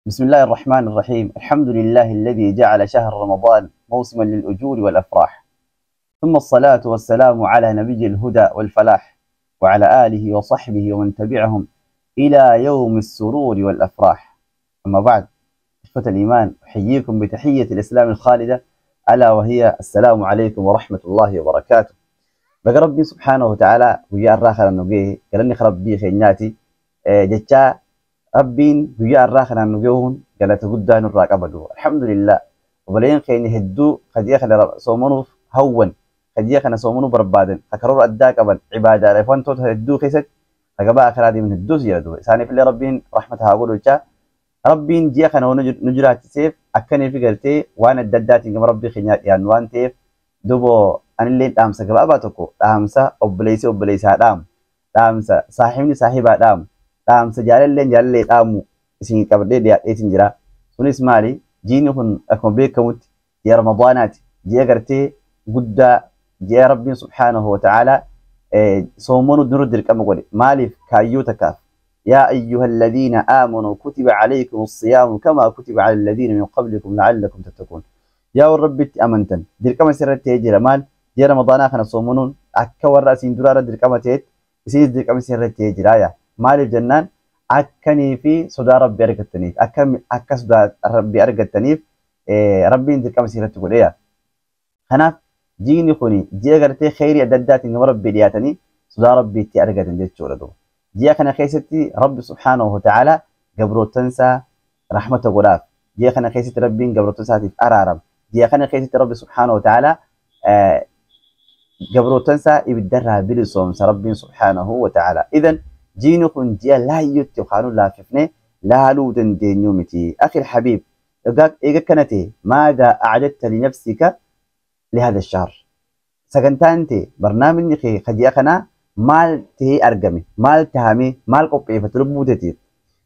بسم الله الرحمن الرحيم. الحمد لله الذي جعل شهر رمضان موسما للأجور والأفراح، ثم الصلاة والسلام على نبي الهدى والفلاح وعلى آله وصحبه ومن تبعهم إلى يوم السرور والأفراح. أما بعد، إخوة الإيمان، أحييكم بتحية الإسلام الخالدة، ألا وهي السلام عليكم ورحمة الله وبركاته. Baga Rabbiin سبحانه وتعالى guyyaa irraa kana nu gahe, galanni Rabbii keenyaati. Jecha Rabbiin guyyaa irraa kanaan nu gahuun galata guddaa nurraa qabadu. الحمد لله. Obboleen keenya hedduu ji'a kana soomanuuf hawwan, ji'a kana soomanuu barbaadan, karoora addaa qaban, cibaadaadhaaf wantoota hedduu keessatti gabaa akaraa deeman hedduus jira duuba. Isaaniif illee Rabbiin rahmata haa godhu jechaa, Rabbiin ji'a kana nu jiraachiseef akkanii fi gartee waan adda addaatiin gama Rabbii keenyaa dhiyaannu waan ta'eef, dubo anillee dhaamsa gabaabaa tokko, dhaamsa obboleessi obboleessaa dhaamu, dhaamsa saahibni saahibaa dhaamu, dhaamsa jaalalleen jaalallee dhaamu isin qabadhee dhiyaadheetiin jira. Sunis maali? Jiini kun akkuma beekamutti ji'a Ramadaanaati. Ji'a gartee guddaa, ji'a Rabbiin سبحانه وتعالى soomanuu nurra dirqama godhe. Maaliif? Kaayyoo takkaaf. يا أيها الذين آمنوا كتب عليكم الصيام كما كتب على الذين من قبلكم لعلكم تتقون. Yaa warra Rabbitti amantan, dirqama sirratti jira. Maal? Ji'a Ramadaanaa kana soomanuun akka warra asiin duraarra dirqama ta'etti isinis dirqama sirratti jira. Yaa maaliif jennaan, akkanii fi sodaa Rabbii argattaniif, akka sodaa Rabbii argattaniif Rabbiin dirqama sirratti godhe yaa. Kanaaf jiini kuni ji'a gartee kheyrii adda addaatiin gama Rabbii dhiyaatanii sodaa Rabbii itti argatan jechuudha duuba. Ji'a kana keessatti Rabbi سبحانه وتعالى gabrootansaa rahmata godhaaf. Ji'a kana keessatti Rabbiin gabrootansaatiif araarama. Ji'a kana keessatti Rabbi سبحانه وتعالى gabrootansaa ibiddarraa bilisoomsa Rabbiin سبحانه وتعالى. إذن jiini kun ji'a laayyootti yookaan laaffifnee laaluu dandeenyu miti. أخي الحبيب، eega kana ta'e، ماذا أعددت لنفسك لهذا الشهر؟ Sagantaan ta'e, barnaamijni kee ji'a kanaa maal ta'ee argame? Maal tahame? Maal qopheeffate lubbuu teetiif?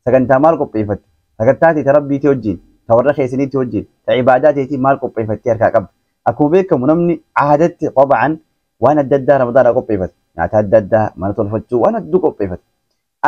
Sagantaa maal qopheeffatte? Sagantaa ta'e ta Rabbiitii wajjin, ta warra keessaniitii wajjin, ta ibaadaa teetii maal qopheeffattee harkaa qabda? Akkuma beekamu namni aadatti طبعا waan adda addaa Ramadaanaa qopheeffata. Nyaata adda addaa, mana tolfachuu, waan hedduu qopheeffata.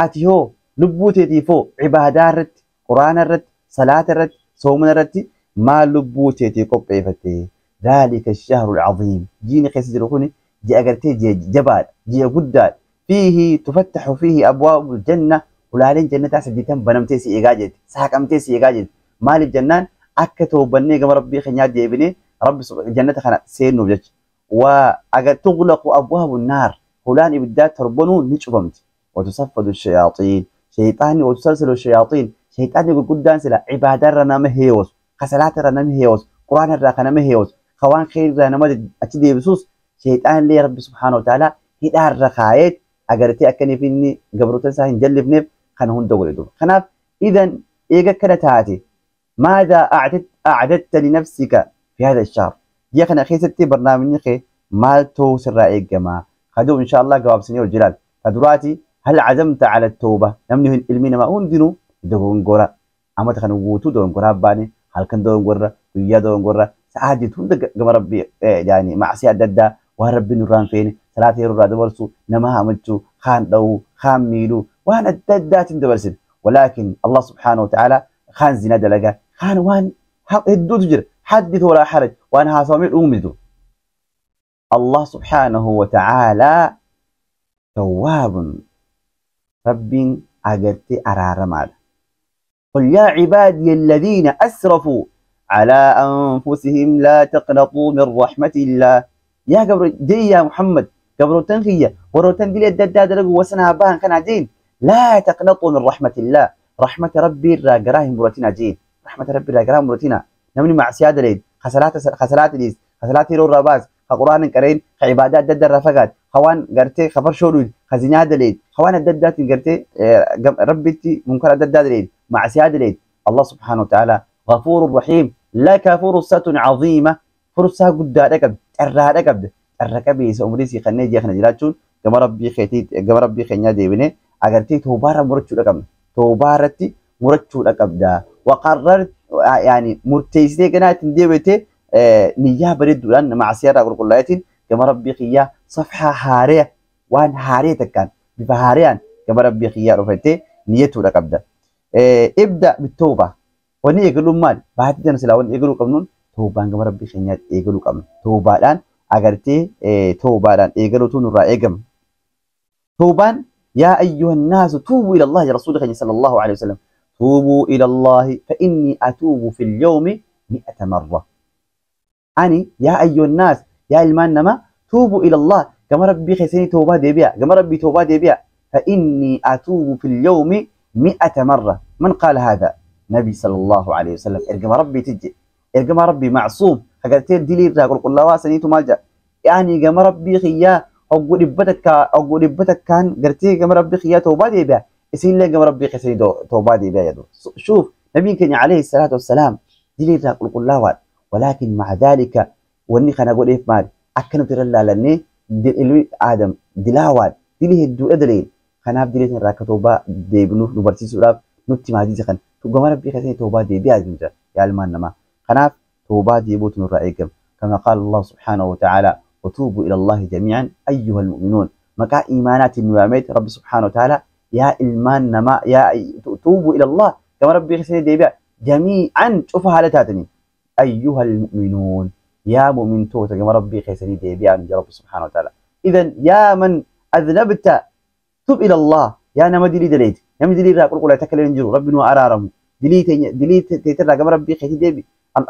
Ati hoo lubbuu teetiif hoo ibaadaa irratti, Quraana irratti, salaata irratti, soomana irratti maal lubbuu teetii qopheeffatte? ذلك الشهر العظيم. Jiini keessa jiru kuni ji'a gartee ji'a jabaadha, ji'a guddaadha. فيه تفتح فيه أبواب الجنة. Hulaaleen jannataa saddeetan banamtee si eegaa jirti, saaqamtee si eegaa jirti. Maaliif jennaan, akka toobannee gama Rabbii keenyaa deebinee Rabbi jannata kana seennuuf jecha. وتغلق أبواب النار. Hulaan ibiddaa torbanuu ni cufamti. وتصفد الشياطين. Shayxaanni وتسلسل الشياطين. Shayxaanni gurguddaan sila ibaadarra nama heewosu, kasalaatarra nama heewosu, Quraanarraa kan nama heewosu, ka waan kheyrirraa nama achi deebisuus, shayxaan illee Rabbi سبحانه وتعالى hidhaarra kaayeet agartee akkaniif inni gabroota isaa hin jallifneef kana hunda godhe duuba. Kanaaf إذن eega kana taate، ماذا أعددت لنفسك في هذا الشهر؟ Ji'a kana keessatti barnaamijni kee maal ta'uu sirraa eegama? Kaduu إن شاء الله gabaabsinee hojii ilaala. Kaduraati، هل عزمت على التوبة؟ Namni ilmi namaa hundinuu dogongora. Amata kana guutuu dogongoraa baane, halkan dogongorra, guyyaa dogongorra, sa'aa jirtu hunda gama Rabbii يعني macsiyaa adda addaa, waan Rabbiin nurraa hin feene, salaata yeroo irraa dabarsuu, nama hamachuu, kaan dha'uu, kaan miidhuu, waan adda addaatiin dabarsina. ولكن الله سبحانه وتعالى kaan zina dalagaa, kaan waan hedduutu jira. حدث ولا حرج, waan haasawamee dhumu. الله سبحانه وتعالى تواب. Rabbiin agartee araaramaadha. قل يا عبادي الذين أسرفوا على أنفسهم لا تقنطوا من رحمة الله. Yaa gabro jee, yaa Muhammad, gabrootan kiyya warootan dilii adda addaa dalagu wasanaa bahan kana jeen, لا تقنطوا من رحمة الله. Rahmata Rabbii irraa garaa hin muratina jeen. Rahmata Rabbii irraa garaa hin muratina. Namni macsiyaa daleed, khasalaata dhiis, khasalaata yeroo irraa baas, ka Quraan hin qareen, ka ibaadaa adda addaa irraa fagaat, ka waan gartee ka farshoo dhuid, ka zinaa daleed, ka waan adda addaatiin gartee Rabbitti munkara adda addaa daleed, macsiyaa daleed, الله سبحانه وتعالى غفور رحيم. لك فرصة عظيمة. Fursaa guddaadha qabdi, carraadha qabdi. Carra qabeessa umurii sii kanneen ji'a kana jiraachuun gama Rabbii keetii, gama Rabbii keenyaa deebinee agartee toobaarra murachuudha qabna. Toobaarratti murachuudha qabda. وقرر يعني murteessitee ganaa ittiin deebitee niyyaa bareedduudhaan macsiyaarraa qulqullaa'eetiin gama Rabbii kiyyaa safhaa haaree, waan haaree takkaan, bifa haareyaan gama Rabbii kiyyaa dhufattee niyyatuudha qabda. ابدأ بالتوبة. Wanni eegaluun maali? Baatii tana silaa wanni eegaluu qabnuun toobaan gama rabbii keenyaatti eegaluu qabna. Toobaadhaan agartee toobaadhaan eegaluutu nurraa eegama. Toobaan yaa ayyuhan naasu tuubuu ila Allahi rasuula keenya sallallahu alaihi wasallam. Tuubuu ila Allahi fa inni atuubu fil yawmi 100 marra. Ani yaa ayyuhan naas yaa ilmaan namaa tuubuu ila Allah gama rabbii keessanii toobaa deebi'a gama rabbii toobaa deebi'a fa inni atuubu fil yawmi 100 marra. Man qaala haadha? Nabi sallallahu alaihi wasallam. Ergama rabbii tijje ergama rabbii macsuum agartee dilii irraa qulqullaawaa saniitu maal jedha? Yaani gama rabbii kiyyaa hogguu dhibba takkaan gartee gama rabbii kiyyaa toobaa deebi'a isinillee gama rabbii keessanii toobaa deebi'a jedhu. Shuuf nabiin keenya alayhi salaatu wassalaam dilii irraa qulqullaawaadha. Walaakin maca dhaalika wanni kana godheef maali? Akka nuti irra laalannee ilmi Aadam dilaawaadha. Dilii hedduudha daleen. Kanaaf dilii irraa akka toobaa deebinuuf nu barsiisuudhaaf nutti maadiisa kana. Gama rabbii keessanii toobaa deebi'aa jira yaa ilmaan namaa. Kanaaf toobaa deebi'uutu nurraa eegama. Kama qaala Allah subhaanahu wa ta'ala وتوبوا إلى الله جميعا أيها المؤمنون. مكا إيمانات النوامات رب سبحانه وتعالى يا إلمان نما يا توبوا إلى الله كما ربي خسني ديبيع جميعا شوفها هالتاتني أيها المؤمنون يا مؤمن توتا كما ربي خسني ديبيع يا رب سبحانه وتعالى. إذا يا من أذنبت تب إلى الله يا نما دلي دليت يا من دلي راقل قل تكلم جرو ربي وأرارم دلي دلي تيتر كما ربي خسني ديبي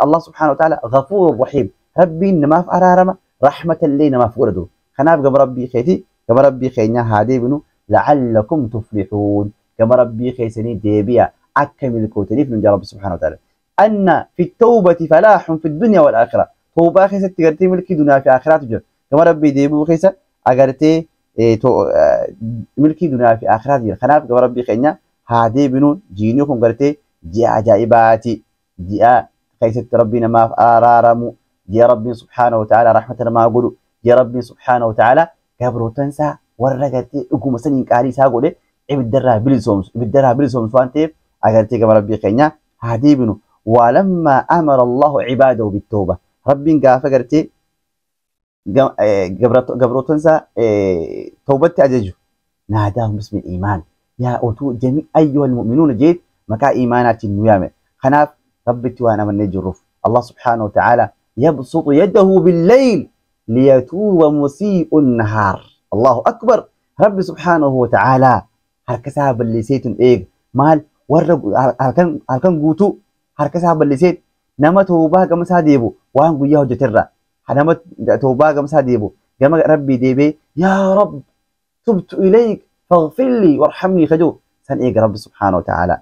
الله سبحانه وتعالى غفور رحيم ربي نما في أرارم رحمة لنا ما فوردو خناف قبل ربي خيتي قبل ربي خينا هادي بنو لعلكم تفلحون قبل ربي خيسني ديبيا أكمل كوتليف من رب سبحانه وتعالى. أن في التوبة فلاح في الدنيا والآخرة. توبة خيسة تقرتي ملكي دنيا في آخرة تجر قبل ربي ديبو خيسة أقرتي ملكي دنيا في آخرة تجر. خناف قبل ربي خينا هادي بنو جينيكم قرتي جاء عجائباتي جاء خيسة ربنا ما آرارمو يا ربي سبحانه وتعالى رحمة ما أقوله يا ربي سبحانه وتعالى قبره تنسى ورقتي أقوم سنين قاري ساقوله إبدرها بلسومس إبدرها بلسومس وانتيف أقلتي كما ربي خينا هدي بنو. ولما أمر الله عباده بالتوبة ربي قال فقرتي قبره تنسى توبتي أججه ناداهم باسم الإيمان يا أوتو جميع أيها المؤمنون جيت مكا إيمانات النيامة خناف ربي توانا من نجرف الله سبحانه وتعالى يبسط يده بالليل ليتوب مسيء النهار. الله أكبر. رب سبحانه وتعالى هركسها بالليسيت إيه مال ورب هركن قوتو هركسها بالليسيت نما توبة كما ساديبو وان قويه جترة نما توبة كما ساديبو كما ربي ديبي يا رب تبت إليك فاغفر لي وارحمني خجو سن إيه رب سبحانه وتعالى.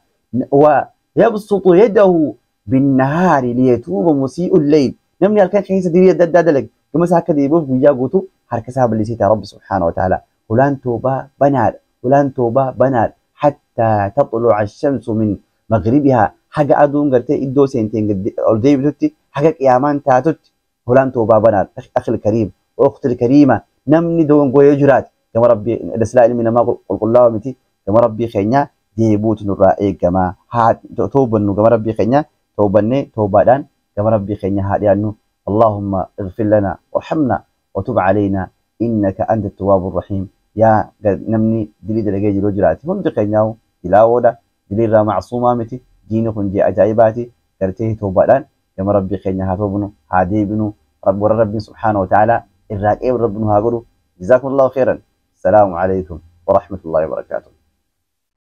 ويبسط يده بالنهار ليتوب مسيء الليل. نمني الكان خيسة دي دادلك كما ساكا ديبوف ويا قوتو هركسها بالليسيت رب سبحانه وتعالى. ولان توبة بنال ولان توبة بنال حتى تطلع الشمس من مغربها حاجة أدون قرتي إدو سنتين أو بتوتي حاجة قيامان تاتوت ولان توبة بنال. أخي الكريم وأختي الكريمة نمني دون قوي جرات كما ربي الإسلام من ما قل الله متي كما ربي خينا ديبوت نرائي كما هات توبة كما ربي خينا توبة توبة دان كما ربي خينا هادي أنه اللهم اغفر لنا وارحمنا وتب علينا إنك أنت التواب الرحيم. يا نمني دليل دلقي جلو جراتي هم دقيناو دلاودا دليل را معصومة متي دينكم جي أجايباتي كرتيه توبة كما ربي خينا هاتوبنو هادي بنو رب ربي سبحانه وتعالى الراقي ربنا هاقولو. جزاكم الله خيرا. السلام عليكم ورحمة الله وبركاته.